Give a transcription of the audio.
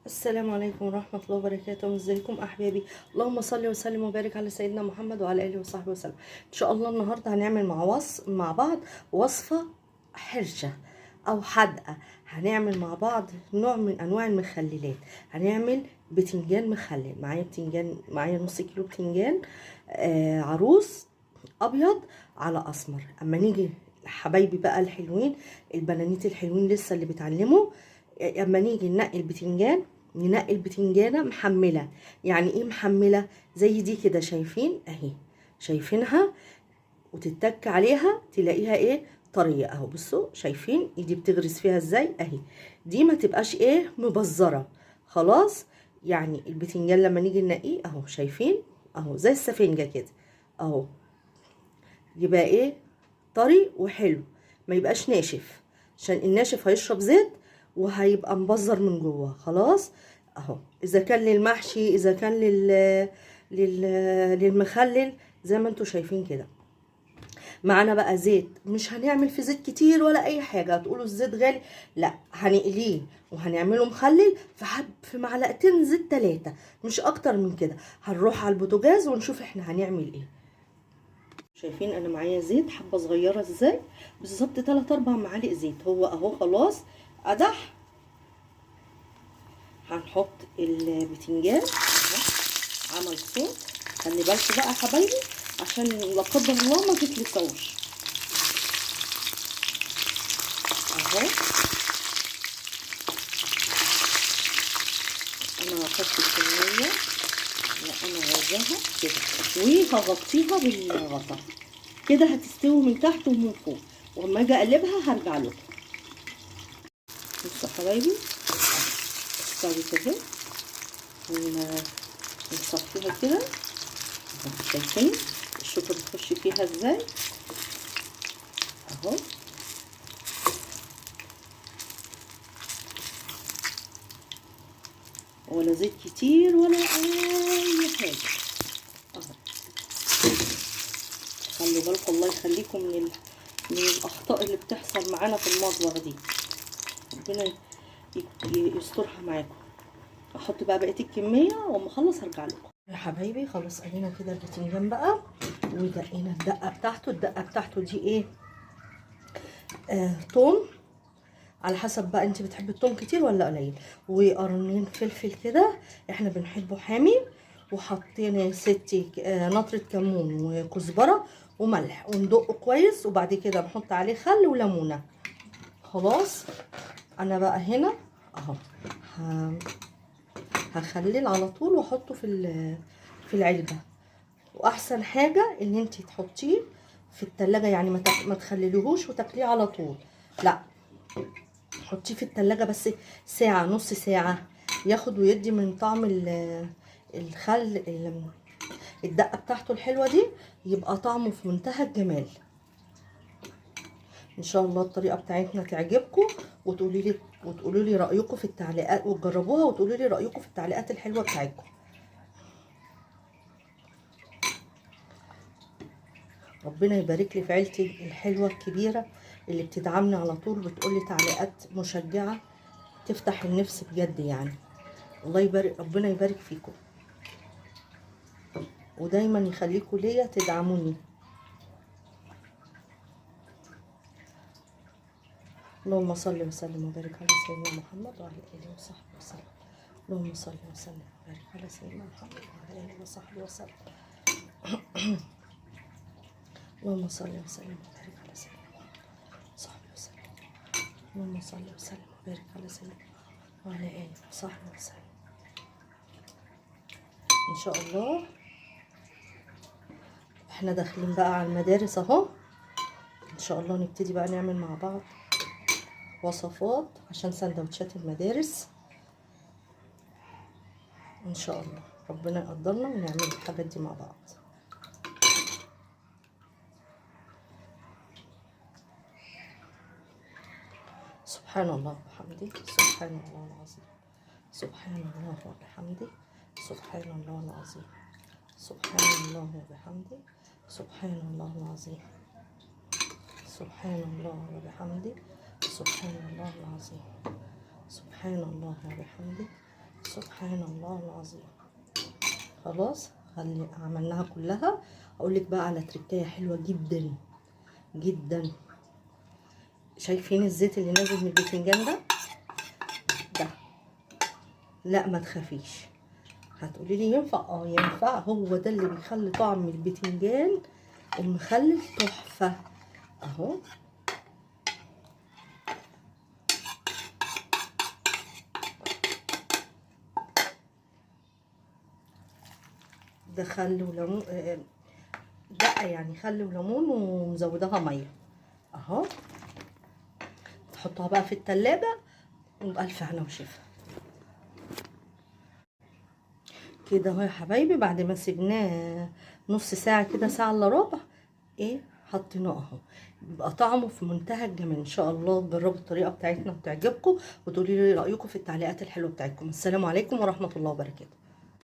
السلام عليكم ورحمة الله وبركاته. ازيكم احبابي؟ اللهم صل وسلم وبارك على سيدنا محمد وعلى اله وصحبه وسلم. ان شاء الله النهارده هنعمل مع بعض وصفة حرشة او حدقة. هنعمل مع بعض نوع من انواع المخللات. هنعمل بتنجان مخلل. معايا بتنجان، معايا نص كيلو بتنجان عروس ابيض على اسمر. اما نيجي حبايبي بقى الحلوين، البنانيت الحلوين لسه اللي بيتعلموا، اما نيجي ننقي البتنجان، ننقي البتنجانه محمله. يعني ايه محمله؟ زي دي كده، شايفين اهي، شايفينها، وتتك عليها تلاقيها ايه؟ طرية اهو. بصوا شايفين ايدي بتغرس فيها ازاي اهي. دي ما تبقاش ايه؟ مبزره خلاص. يعني البتنجان لما نيجي ننقيه اهو، شايفين اهو، زي السفنجه كده اهو، يبقى ايه؟ طري وحلو، ما يبقاش ناشف، عشان الناشف هيشرب زيت وهيبقى مبزر من جوه خلاص اهو. اذا كان للمحشي، اذا كان لل للمخلل، زي ما انتوا شايفين كده. معانا بقى زيت، مش هنعمل في زيت كتير ولا اي حاجة. هتقولوا الزيت غالي، لا، هنقليه وهنعمله مخلل في معلقتين زيت، 3، مش اكتر من كده. هنروح على البوتاجاز ونشوف احنا هنعمل ايه. شايفين انا معايا زيت حبه صغيرة ازاي؟ بالظبط 3 4 معالق زيت. هو اهو خلاص قدح. هنحط البتنجان اهو، عمل صوت. خلي بالكم بقى يا حبايبي عشان لا قدر الله ما تتلسوش اهو. انا هحط الكمية اللي انا عايزاها كده، وهغطيها بالغطا كده، هتستوي من تحت ومن فوق. واما اجي اقلبها هرجع لكم. بصوا يا حبايبي استوت اهي، ونصفيها كده. شايفين الشوكة بتخش فيها ازاي اهو. ولا زيت كتير ولا اي حاجة اهو. خلوا بالكم الله يخليكم من الاخطاء اللي بتحصل معانا في المطبخ دي، ربنا يسترها معاكم. احط بقى بقية الكمية واما اخلص هرجع لكم يا حبايبي. خلاص قلينا كده البتنجان بقى، ودقينا الدقة بتاعته. الدقة بتاعته دي ايه؟ توم، على حسب بقى انت بتحبي التوم كتير ولا قليل، وقرنين فلفل كده احنا بنحبه حامي، وحطينا يا ستي نطره كمون وكزبره وملح، وندقه كويس، وبعد كده نحط عليه خل وليمونه. خلاص انا بقى هنا اهو هخلل على طول واحطه في العلبة. واحسن حاجة ان انت تحطيه في التلاجة، يعني ما تخلليهوش وتاكليه على طول، لا، حطيه في التلاجة بس ساعة، نص ساعة، ياخد ويدي من طعم الخل، الدقة بتاعته الحلوة دي، يبقى طعمه في منتهى الجمال. ان شاء الله الطريقة بتاعتنا تعجبكم، وتقولوا لي رايكم في التعليقات، وتجربوها وتقولوا لي رايكم في التعليقات الحلوة بتاعتكم. ربنا يبارك لي في عيلتي الحلوة الكبيرة اللي بتدعمني على طول، بتقول لي تعليقات مشجعه تفتح النفس بجد يعني. الله يبارك، ربنا يبارك فيكم، ودايما يخليكم ليا تدعموني. اللهم صل وسلم وبارك على سيدنا محمد وعلى اله وصحبه وسلم. اللهم صل وسلم وبارك على سيدنا محمد وعلى اله وصحبه وسلم. اللهم صل وسلم وبارك على سيدنا محمد وصحبه وسلم. اللهم صل وسلم وبارك على سيدنا وعلى اله وصحبه وسلم. ان شاء الله احنا داخلين بقى على المدارس اهو، ان شاء الله نبتدي بقى نعمل مع بعض وصفات عشان سندوتشات المدارس. ان شاء الله ربنا يقدرنا ونعمل الحاجات دي مع بعض. سبحان الله وبحمده، سبحان الله العظيم، سبحان الله وبحمده، سبحان الله العظيم، سبحان الله وبحمده، سبحان الله العظيم، سبحان الله وبحمده، سبحان الله العظيم، سبحان الله وبحمده، سبحان الله العظيم. خلاص خلي عملناها كلها. اقول لك بقى على تركايه حلوة جدا جدا. شايفين الزيت اللي نازل من البتنجان ده؟ ده لا ما تخافيش. هتقولي لي ينفع؟ ينفع. هو ده اللي بيخلي طعم البتنجان المخلل تحفة اهو. ده خل وليمون، دقه يعني، خل وليمون ومزوداها مية اهو. تحطها بقى في التلاجة وبألف هنا وشفا كده اهو يا حبايبي. بعد ما سيبناه نص ساعة كده، ساعة الا ربع، ايه حطيناه اهو، بيبقى طعمه في منتهى الجمال. ان شاء الله تجربوا الطريقة بتاعتنا وتعجبكم، وتقولي لي رايكم في التعليقات الحلوة بتاعتكم. السلام عليكم ورحمة الله وبركاته.